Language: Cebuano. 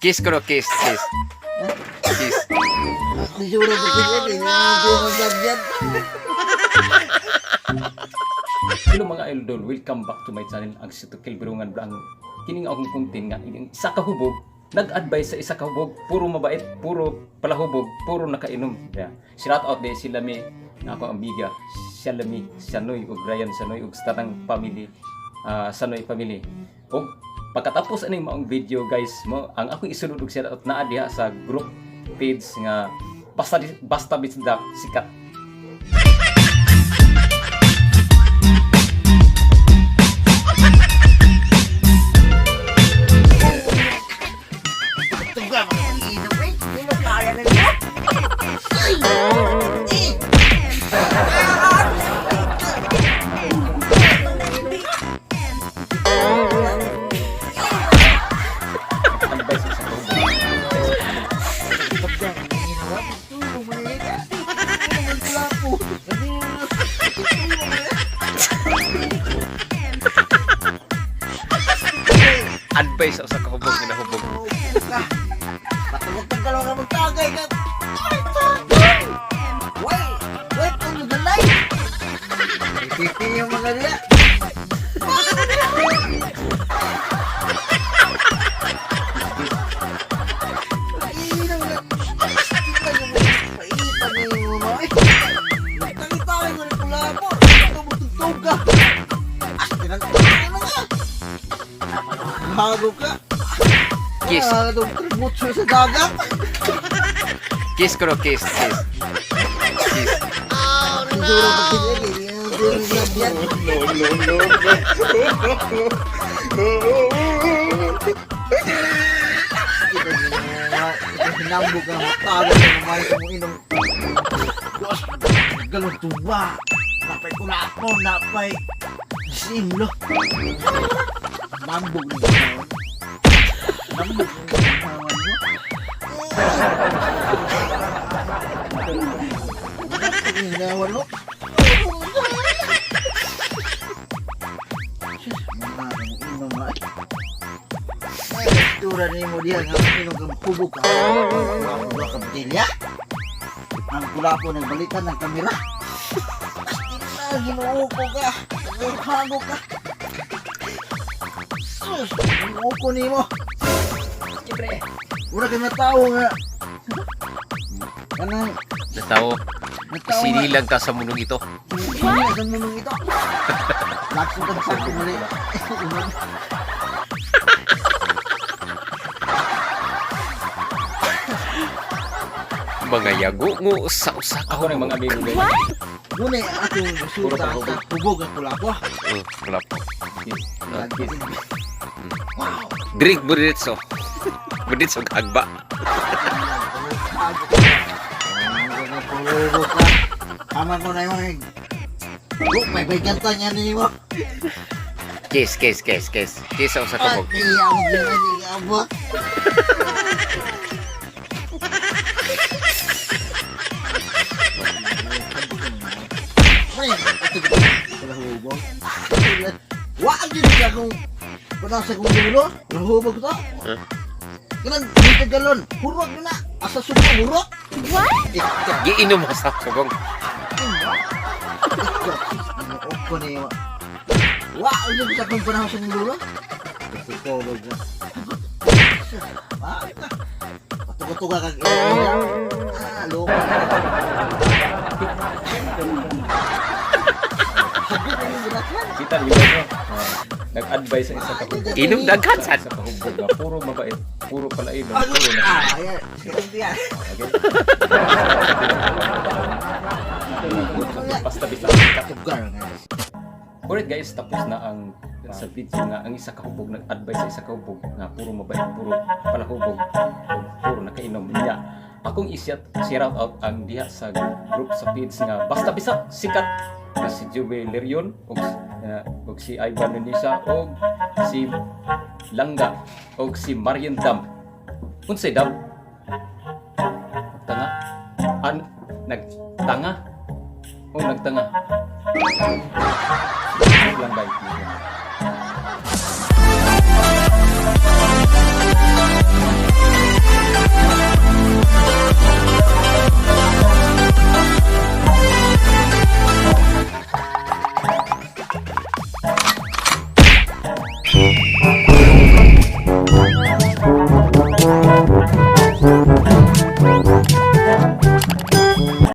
Kiss ko no, kiss, kiss. Kiss. Siguro pa sila, eh. Hindi mo. Hello mga idol, welcome back to my channel, ang si Tukil Birungan Blang. Kining akong content nga ang isa ka hubog nag-advise sa isa ka hubog, puro mabait, puro palahubog, puro nakainom. Yeah. Shout out din sila mi na akong amiga, siya Lami, Sanoy ug Ryan Sanoy ug sa tanang family, Sanoy family. Ug pagkatapos aning maong video guys, mo ang akong isulod og shout out naa diha sa group page nga basta basta bisdak sikat. Tuga, inom eh. Hindi mo kaya na niya. Ay! Eh! Advice sa isa ka hubog. Tuga, inom ah. Tulong mo na yan. Tulong mo na po. Advice sa usa ka hubog nga nahubog. Patulog ka lang ka magtagay ka. Ay, tagay! Wait! Wait, ano ganay? Titi yung mga niya. Hago ka. Kiss. Ah, tributo sa dagat. Kiss ko no, kiss, kiss. Kiss. Siguro pag pinili, yan. No, no, no. Kita niyo, hinambog ka, matagal na kumain ka mo inom. Diyos, galong tuwa. Napay kulapo, napay simlo. Nambog na yun. Nambog na yun. Hinawan mo. Inom. Ay, tura ni mo diyan nga inom kang kubo ka. Wala ka botelya. Ang kulapo nagbalikan ng kamera. Astig na, ginoo ko ka. Naghago ka. Sus, ginoo ko nimo. Siyempre. Ura ka na tao nga. Kanang Natawo, natao nga. sinilang ka sa mundong ito. Sinilang sa mundong ito. Lakso kang sako muli. Mga yago ngo sa usa ka Ako ng hubog. mga amigo guys. Muna akong resulta sa hubog ang kulapo. Wala po. Kiss. Kiss. Wow! Drink buritso. Buritso agba. Pulog ka. Tama ko na yung may bagatan niya ni mo. Kiss, kiss, kiss, kiss. Kiss sa usa ka hubog. Ay, ang ginagawa. Wa gyud ka kung wala sa kong dulo, nahubog to. Huh? Kanang dito galon, hurot na. Asa suko hurot. What? Giinom mo sa hubog. Ko ni Wa, ano sa akong panahon sa mong dulo? Psikolog na. Patuga-tuga kag Ah, loko. Sabi ko yung ginakan. Kita niyo ba no? Nag-advise sa isa ka hubog. Inom daghan sad. Isa ka hubog nga puro mabait, puro palainom, puro na. Ah, ayan. Yan. Okay. Basta bisdak sikat. Tugar nga. Alright guys, tapos na ang sa video nga ang isa ka hubog nag-advise sa isa ka hubog nga puro mabait, puro palahubog, ug puro nakainom niya. Akong isyat shout out ang diha sa group sa page nga basta bisak sikat nga si Juve Lerion ug si Ivan Nunisa ug si Langga ug si Marian Dam. Unsay dam? Tanga? An nagtanga? O nagtanga? Joke lang guys.